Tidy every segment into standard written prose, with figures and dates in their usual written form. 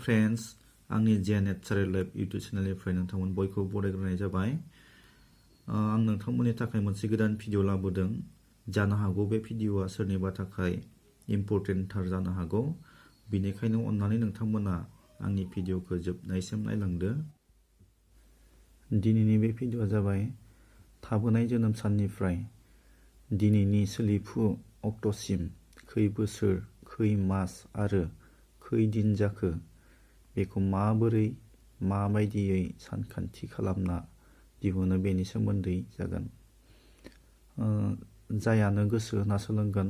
Friends आंनि जे नेचारेल life YouTube चेनेलनिफ्राय नोंथांमोन बयखौबो बरायग्रोनाय जाबाय। आं नोंथांमोननि थाखाय मोनसे गोदान भिडिअ लाबोदों। जानो हागौ बे भिडिअआ सोरनिबा थाखाय इम्परटेन्टथार जानो हागौ, बेनिखायनो अन्नानै नोंथांमोना आंनि भिडिअखौ जोबनायसिम नायलांदो। दिनैनि बे भिडिअआ जाबाय थाबोनाय जोनोम साननिफ्राय दिनैनि सोलिफु अक्ट'सिम खै बोसोर, खै मास आरो खै दिन जाखो बेखौ माबोरै माबायदियै सानखान्थि खालामना दिहुनो बेनि सोमोन्दै जागोन। जायानो गोसो होना सोलोंगोन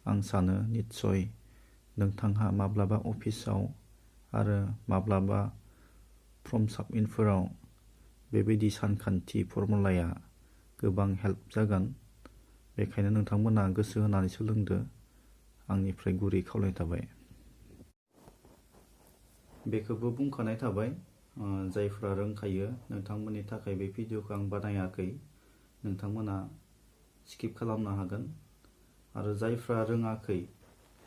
आं सानो निस्सय नोंथांहा माब्लाबा अफिसाव आरो माब्लाबा फर्म साबमिटफोराव बेबायदि सानखान्थि फर्मुलाया गोबां हेल्प जागोन। बेखायनो नोंथांमोना गोसो होनानै सोलोंदो, आंनिफ्राय गुरै खावलायनाय थाबाय। बेखौबो बुंखानाय थाबाय, जायफ्रा रोंखायो नोंथांमोननि थाखाय बे भिडिअखौ आं बानायाखै, नोंथांमोना स्किप खालामनो हागोन। आरो जायफ्रा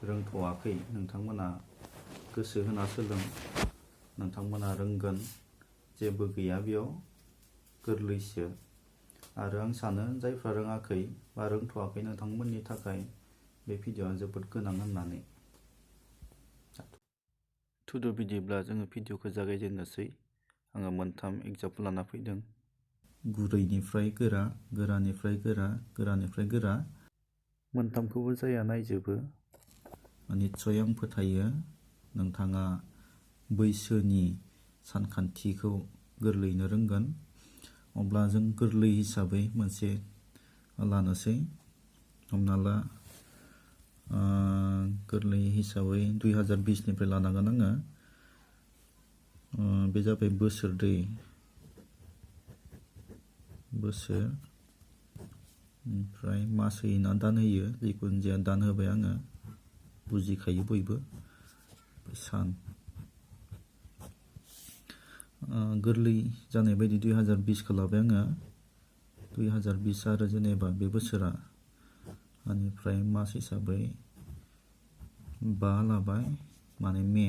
रोंथ'वाखै नोंथांमोना गोसो होना सोलों, नोंथांमोना रोंगोन, जेबो गैया बेयाव, गोरलैसो। आरो आं सानो जायफ्रा रोङाखै बा रोंथ'वाखै नोंथांमोननि थाखाय बे भिडिअआ जोबोद गोनां होननानै। थुदो बिदिब्ला जोङो भिडिअखौ जागायजेननोसै। आङो मोनथाम एग्जाम्पल लाना फैदों। गुरैनिफ्राय गोरा, गोरानिफ्राय गोरा, गोरानिफ्राय गोरा। मोनथामखौबो जाया नायजोबो। निस्सय आं फोथायो नोंथाङा बैसोनि सानखान्थिखौ गोरलैयैनो रोंगोन। अब्ला जों गोरलै हिसाबै मोनसे लानोसै। हमना ला गोरलै हिसाबै 2020निफ्राय लानांगोन आङो। बे जाबाय बोसोरदै, बोसोर, ओमफ्राय मास होयो ना दान होयो, जिखुनु जाया दान होबाय आङो, बुजिखायो बयबो। सान गोरलै जानाय बायदि 2020खौ लाबाय आङो। 2020 आरो जेनेबा बे बोसोरा, बेनिफ्राय मास हिसाबै 5 लाबाय, माने मे,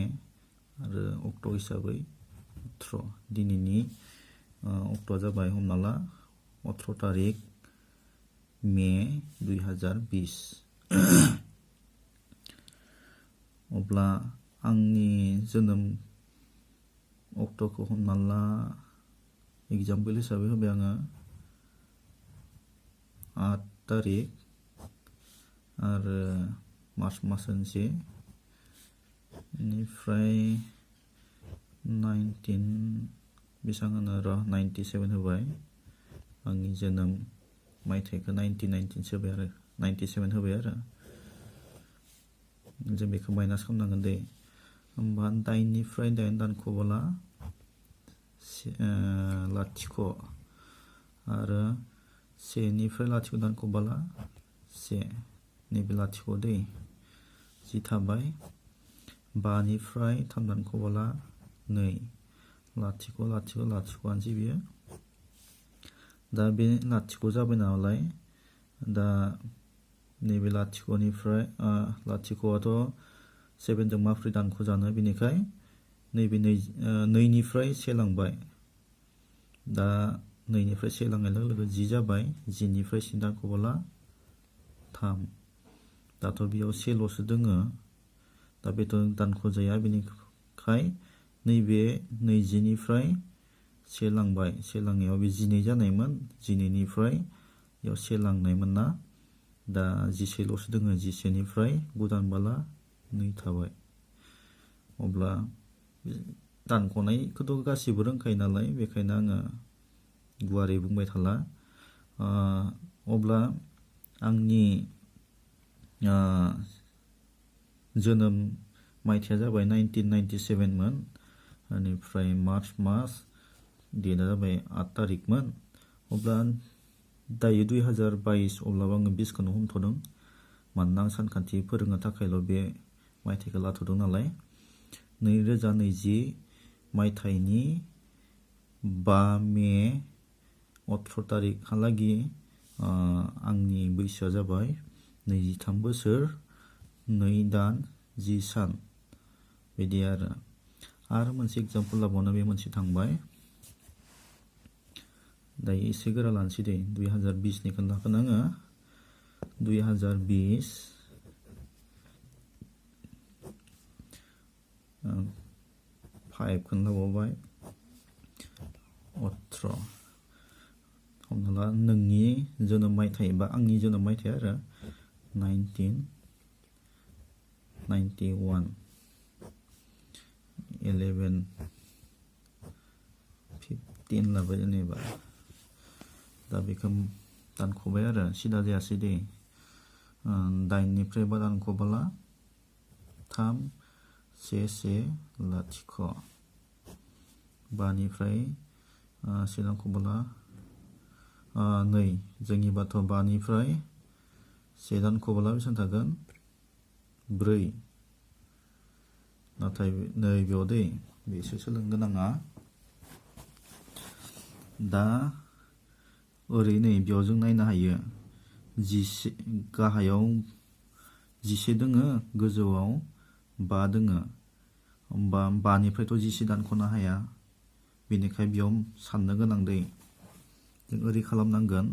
आरो अक्ट' हिसाबै 18। दिनैनि अक्ट'आ जाबाय हमना ला 18 तारिख मे 2020। अब्ला आंनि जोनोम अक्ट'खौ हमना ला एग्जाम्पोल हिसाबै होबाय आङो 8 तारिख, आरो मार्च मास होनसै, बेनिफ्राय 19 बेसेबां होनो र' 97 होबाय। आंनि जोनोम मायथाइखौ 1919 होबाय आरो 97 होबाय आरो जों बेखौ माइनास खालामनांगोन दे। होमबा 9निफ्राय 9 दानख'बोला 0, आरो 1निफ्राय 0 दानख'बोला 1, नैबे 0 दै, 10 थाबाय। 5निफ्राय 3 दानख'बोला 2, 0, 0, 0 आनोसै बियो। दा बे 0 जाबाय नालाय, दा नैबे 0निफ्राय 0आथ' 7जों माब्रै दानख'जानो, बेनिखाय नैबे 2निफ्राय 1 लांबाय। दा 2निफ्राय 1 लांनाय लोगो लोगो 10 जाबाय। 10निफ्राय 1 दानख'बोला 3। दाथ' बेयाव 1ल'सो दोङो, दा बेथ' दानख'जाया, बेनिखाय नैबे 20निफ्राय 1 लांबाय। 1 लांनायाव बे 12 जानायमोन, 12निफ्राय बेयाव 1 लांनायमोन ना, दा 11ल'सो दोङो। 11निफ्राय 9 दानबोला 2 थाबाय। अब्ला दानख'नायखौथ' गासिबो रोंखायो नालाय, बेखायनो आङो गुवारै बुंबाय थाला। अब्ला आंनि जोनोम मायथाइया जाबाय 1997मोन, बेनिफ्राय मार्च मास, डेटआ जाबाय 8 तारिखमोन। अब्ला दायो 2022, अब्लाबो आङो 20खौनो हमथ'दों, मानोना आं सानखान्थि फोरोंनो थाखायल' बे मायथाइखौ लाथ'दों नालाय। 2020 मायथाइनि 5 मे 18 तारिखहालागि आंनि बैसोआ जाबाय 23 बोसोर 2 दान 10 सान, बिदि आरो। आरो मोनसे एग्जाम्पल लाबावनो बे मोनसे थांबाय दायो एसे गोरा लानोसै दे 2020 नि खोन्थागोन आङो 2020 5 खोन्थाबावबाय 18 हमना ला नोंनि जोनोम मायथाइ बा आंनि जोनोम मायथाइ आरो 1991 11 15 लाबाय जेनेबा दा बेखौ दानख'बाय आरो सिदा जायासै दे 8 निफ्राय बा दानख'बोला 3 1 1 लाथिख' 5 निफ्राय 1 दानख'बोला 2 जोंनिबाथ' 5 निफ्राय 1 दानख'बोला बेसेबां थागोन 4 नाथाय नै बेयाव दै बेसो सोलोंनो गोनाङा दा ओरैनो बेयाव जों नायनो हायो 11 गाहायाव 11 दोङो गोजौआव 5 दोङो होमबा 5 निफ्रायथ' 11 दानख'नो हाया बेनिखाय बेयाव साननो गोनां दै जों ओरै खालामनांगोन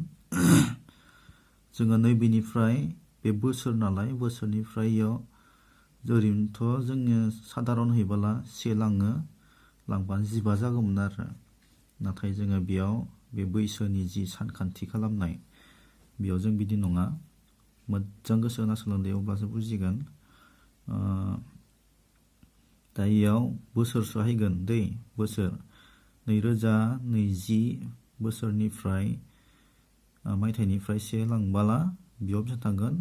जोङो नैबेनिफ्राय बे बोसोर नालाय बोसोरनिफ्राय इयाव ओरैनोथ' जोङो साधारन होयोबोला 1 लांबानो 15 जागौमोन आरो नाथाय जोङो बेयाव बे बैसोनि जि सानखान्थि खालामनाय बेयाव जों बिदि नङा मोजां गोसो होना सोलोंदो अब्लासो बुजिगोन दा इयाव बोसोरसो हायगोन दै बोसोर 2020 बोसोरनिफ्राय मायथाइनिफ्राय 1 लांबाला बेयाव बेसेबां थांगोन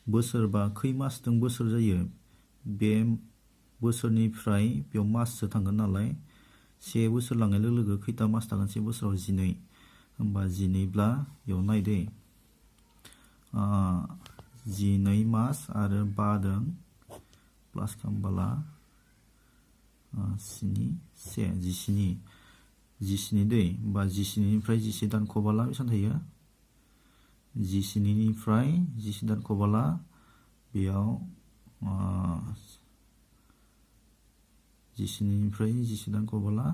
बोसोरबा खै मासजों बोसोर जायो बे बोसोरनिफ्राय बेयाव माससो थांगोन नालाय 1 बोसोर लांनाय लोगो लोगो खैथा मास थागोन 1 बोसोराव 12 होमबा 12 ब्ला बेयाव नायदे 12 मास आरो 5 दों प्लास खालामबोला 17 दै होमबा 17 निफ्राय 11 दानख'बोला बेसेबां थायो 17 निफ्राय 11 दानख'बोला बेयाव 17 निफ्राय 11 दानख'बोला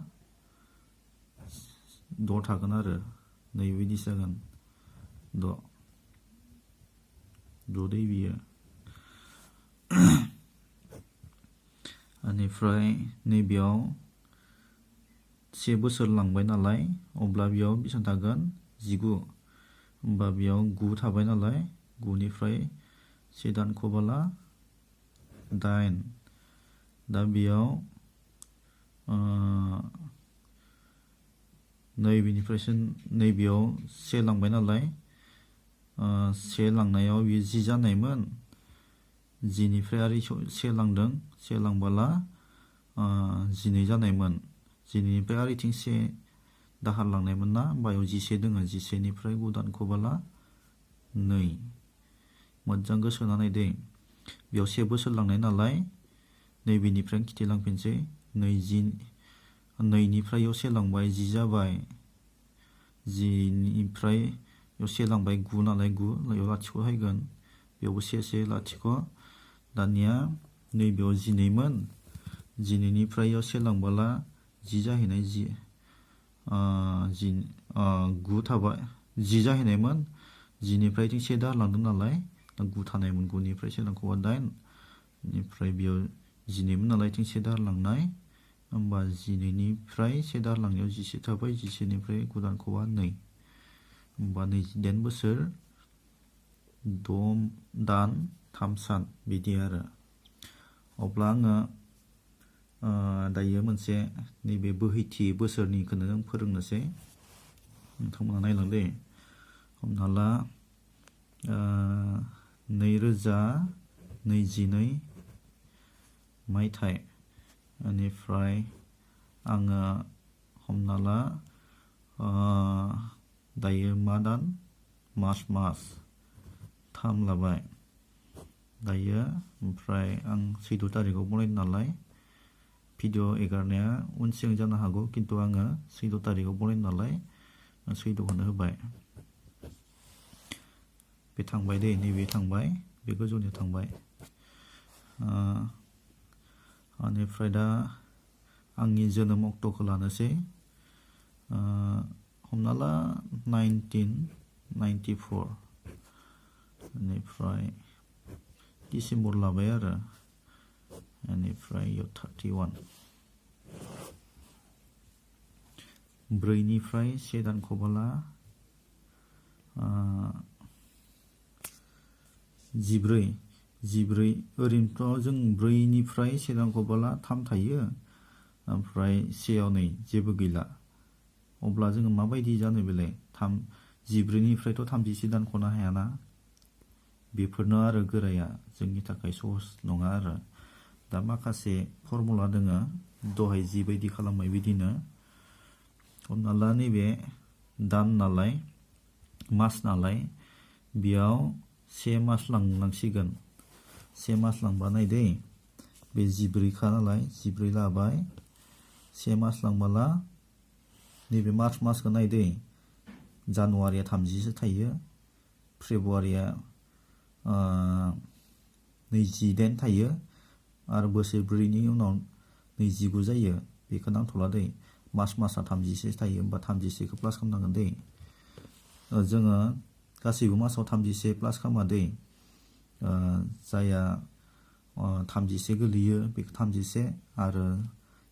6 थागोन आरो नैबेबायदि जागोन 6 दै बियो बेनिफ्राय नैबेयाव 1 बोसोर लांबाय नालाय अब्ला बेयाव बेसेबां थागोन 19 होमबा बेयाव 9 थाबाय नालाय 9 निफ्राय 1 दानख'बोला 8 दा बेयाव नैबेनिफ्रायसो नैबेयाव 1 लांबाय नालाय 1 लांनायाव बियो 10 जानायमोन 10 निफ्राय आरो 1 लांदों 1 लांबोला 12 जानायमोन 12 निफ्राय आरो इथिं 1 दाहार लांनायमोन ना बायाव 11 दोङो 11 निफ्राय 9 दानख'बोला 2 मोजां गोसो होनानै दै बेयाव 1 बोसोर लांनाय नालाय नैबेनिफ्राय खिथिलांफिनसै 2 निफ्राय 1 लांबाय 10 जाबाय 10 निफ्राय 1 लांबाय 9 नालाय 9 बेयाव लाथिख' हायगोन बेयावबो 1 लाथिख' दानिया नैबेयाव 12 मोन 12 निफ्राय 1 लांबोला 10 जाहैनाय 9 थाबाय 10 जाहैनायमोन 10 निफ्राय 1 दाहार लांदों नालाय 9 थानायमोन 9 निफ्राय 1 लांख'बा 8 निफ्राय बेयाव 12 मोन नालाय 1 दाहार लांनाय होमबा 12 निफ्राय 1 दाहार लांनायाव 11 थाबाय 11 निफ्राय 9 दानख'बा 2 होमबा 20 बोसोर 6 दान 3 सान बिदि आरो अब्ला आङो दायो मोनसे नैबे बोहैथि बोसोरनिखौनो जों फोरोंनोसै नोंथांमोना नायलांदे हमना ला 2022 मायथाइ बेनिफ्राय आङो हमना ला दायो मा दान मार्च 3 लाबाय दायो ओमफ्राय आं 14 तारिखआव बनायदों नालाय भिडिअ एगारनाया उन सिगां जानो हागौ खिन्थु आङो 14 तारिखआव बनायदों नालाय 14खौनो होबाय बे थांबाय दे नैबे थांबाय बे गोजौनि थांबाय बेनिफ्राय दा आंनि जोनोम अक्ट'खौ लानोसै हमना ला 1994 बेनिफ्राय डिसेम्बर लाबाय आरो बेनिफ्राय 31 ब्रैनिफ्राय से दानख'बोला 14 ओरैनोथ' जों ब्रैनिफ्राय से दानख'बोला 3 थायो ओमफ्राय सेयाव नै जेबो गैला अब्ला जोङो माबायदि जानो बेलाय 14निफ्रायथ' 36 दानख'नो हायाना बेफोरनो आरो गोराया जोंनि थाखाय सहस नङा आरो दा माखासे फर्मुला दोङो दहाय जिबायदि खालामनाय बिदिनो हमना ला नैबे दान नालाय मास नालाय बेयाव 1 मास लांनांसिगोन 1 मास लांबा नायदै बे 14खा नालाय 14 लाबाय 1 मास लांबोला नैबे मार्च मासखौ नायदै जानुवारिया 30सो थायो फेब्रुवारिया 28 थायो आरो बोसोरब्रैनि उनाव 29 जायो बेखौ नांथ'ला दै मासआ 30सो थायो होमबा 30खौ प्लास खालामनांगोन दै जोङो गासैबो मासाव 31 प्लास खालामा दै जाया 30 गोलैयो बेखौ 31 आरो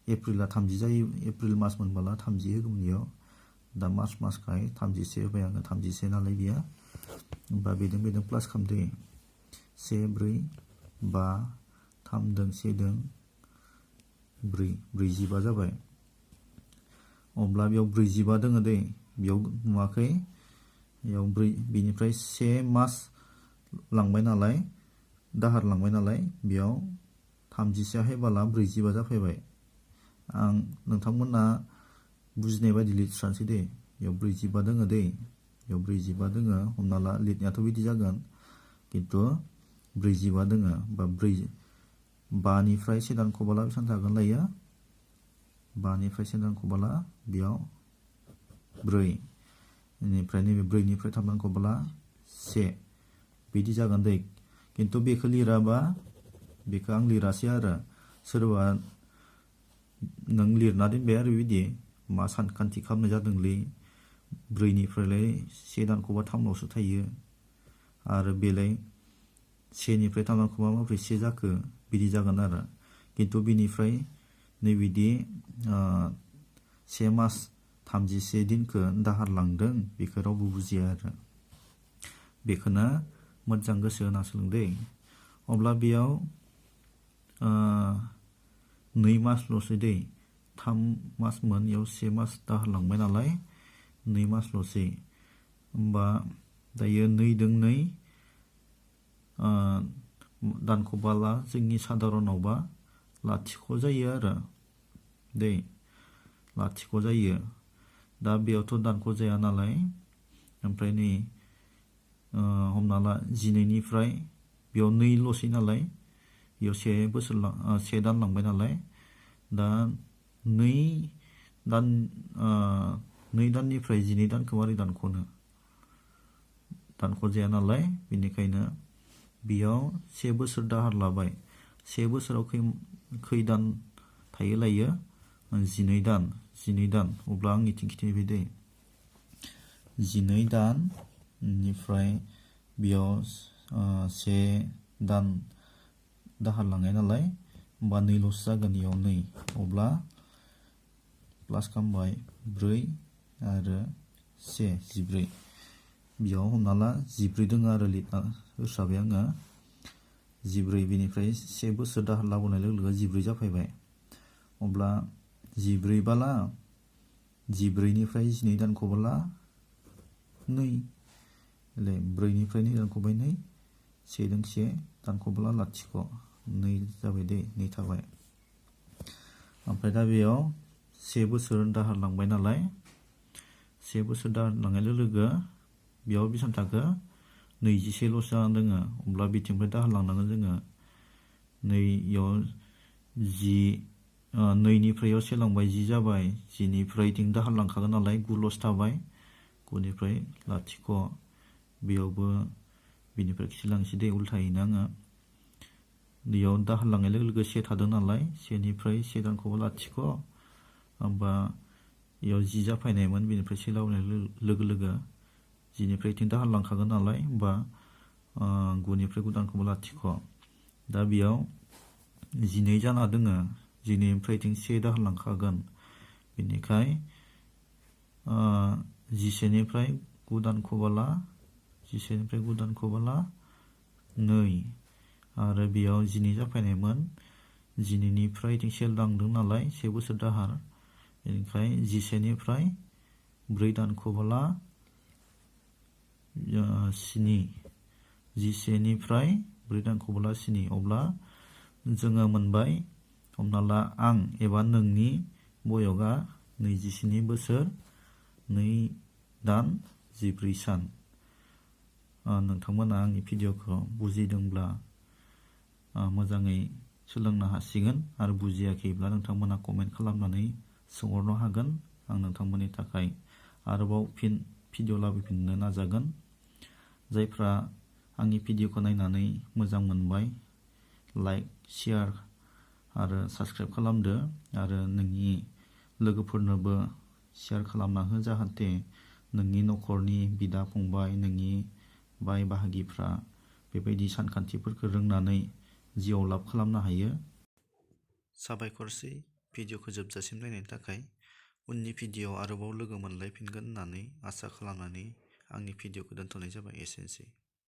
एप्रिला 30 जायो एप्रिल मास मोनबोला 30 होगौमोन इयाव दा मार्च मासखाय 31 होबाय आङो 31 नालाय बियो होमबा बेजों प्लास खालामदो 1 4 5 3 दों 1 दों 4 45 जाबाय अब्ला बेयाव 45 दोङो दै बेयाव नुवाखै बेयाव बेनिफ्राय 1 मास लांबाय नालाय दाहार लांबाय नालाय बेयाव 30 हायबाला 45 जाफैबाय आं नोंथांमोना बुजिनाय बायदि लिरस्रानोसै दे बेयाव 45 दोङो दै बेयाव 45 दोङो हमना ला लिरनायाथ' बिदि जागोन खिन्थु 45 दोङो बा 5निफ्राय 1 दानख'बोला बेसेबां जागोन लायो 5निफ्राय 1 दानख'बोला बेयाव 4 बेनिफ्राय नैबे 4निफ्राय 3 दानख'बोला 1 बिदि जागोन दै खिन्थु बेखौ लिराबा बेखौ आं लिरासै आरो सोरबा नों लिरना दोनबाय आरो बिदि मा सानखान्थि खालामनाय जादोंलै 4निफ्रायलाय 1 दानख'बा 3नावसो थायो आरो बेलाय 1निफ्राय 3 दानख'बा माब्रै 1 जाखो बिदि जागोन आरो खिन्थु बिनिफ्राय नैबिदि 1 मास 31 दिनखौ दाहार लांदों बेखौ रावबो बुजिया आरो बेखौनो मोजां गोसो होना सोलोंदै अब्ला बेयाव 2 मासल'सै दै 3 मासमोन बेयाव 1 मास दाहार लांबाय नालाय 2 मासल'सै होमबा दायो 2 दों 2 दानख'बाला जोंनि साधारनावबा 0 जायो आरो दै 0 जायो दा बेयावथ' दानख' जाया नालाय ओमफ्राय नै हमना ला 12निफ्राय बेयाव 2ल'सै नालाय बेयाव 1 दान लांबाय नालाय दा 2 दाननिफ्राय 12 दानखौ मारै दानख' जाया नालाय बेनिखायनो बेयाव 1 बोसोर दाहार लाबाय 1 बोसोराव खै दान थायो लायो 12 दान अब्ला आंनिथिं खिथिबाय दै 12 दाननिफ्राय बेयाव 1 दान दाहार लांनाय नालाय होमबा 2ल'सो जागोन बेयाव 2 अब्ला प्लास खालामबाय 4 आरो 1 14 बेयाव हमना ला 14 दोङो आरो लिरना होस्राबाय आङो 14 बेनिफ्राय 1 बोसोर दाहार लाबोनाय लोगो लोगो 14 जाफैबाय अब्ला 14 बाला 14निफ्राय 12 दानख'बोला 2 4निफ्राय 2 दानख'बाय 2 1 दों 1 दानख'बोला 0 2 जाबाय दै 2 थाबाय ओमफ्राय दा बेयाव 1 बोसोर दाहार लांबाय नालाय 1 बोसोर दाहार लांनाय लोगो लोगो बेयाव बेसेबां थाखो 21ल'सो जानानै दोङो अब्ला बिथिंनिफ्राय दाहार लांनांगोन जोङो नैयाव 2निफ्राय 1 लांबाय 10 जाबाय 10निफ्राय इथिं दाहार लांखागोन नालाय 9ल'सो थाबाय 9निफ्राय 0 बेयावबो बिनिफ्राय खिथिलांसै दै उल्थायैनो आङो बेयाव दाहार लांनाय लोगो लोगो 1 थादों नालाय 1निफ्राय 1 दानखौबो 0 बा इयाव 10 जाफायनायमोन बेनिफ्राय से लाबोनाय लोगो लोगो 10निफ्राय 3 दाहारलांखागोन नालाय बा 9निफ्राय 9 दानखौबो लाथिख' दा बेयाव 12 जाना दोङो 12निफ्राय 1 दाहारलांखागोन बेनिखाय 11निफ्राय 9 दानख'बोला 11निफ्राय 9 दानख'बोला 2 आरो बेयाव 12 जाफायनायमोन 12निफ्राय 1 लांदों नालाय 1 बोसोर दाहार बेनिखाय 11निफ्राय 4 दानख'बोला 7 11निफ्राय 4 दानख'बोला 7 अब्ला जोङो मोनबाय हमना ला आं एबा नोंनि बयगा 27 बोसोर 2 दान 14 सान नोंथांमोना आंनि भिडिअखौ बुजिदोंब्ला मोजाङै सोलोंनो हासिगोन आरो बुजियाखैब्ला नोंथांमोना कमेन्ट खालामनानै सोंहरनो हागोन आं नोंथांमोननि थाखाय आरोबाव फिन भिडिअ लाबोफिननो नाजागोन जायफ्रा आंनि भिडिअखौ नायनानै मोजां मोनबाय लाइक शेयार आरो साबस्क्राइब खालामदो आरो नोंनि लोगोफोरनोबो शेयार खालामना हो जाहाथे नोंनि नखरनि बिदा फंबाय नोंनि बाय बाहागिफ्रा बेबायदि सानखान्थिफोरखौ रोंनानै जिउआव लाब खालामनो हायो साबायखरसै भिडिअखौ जोबजासिम नायनायनि थाखाय उननि भिडिअ आरोबाव लोगो मोनलायफिनगोन होननानै आसा खालामनानै आंनि भिडिअखौ दोनथ'नाय जाबाय एसेनोसै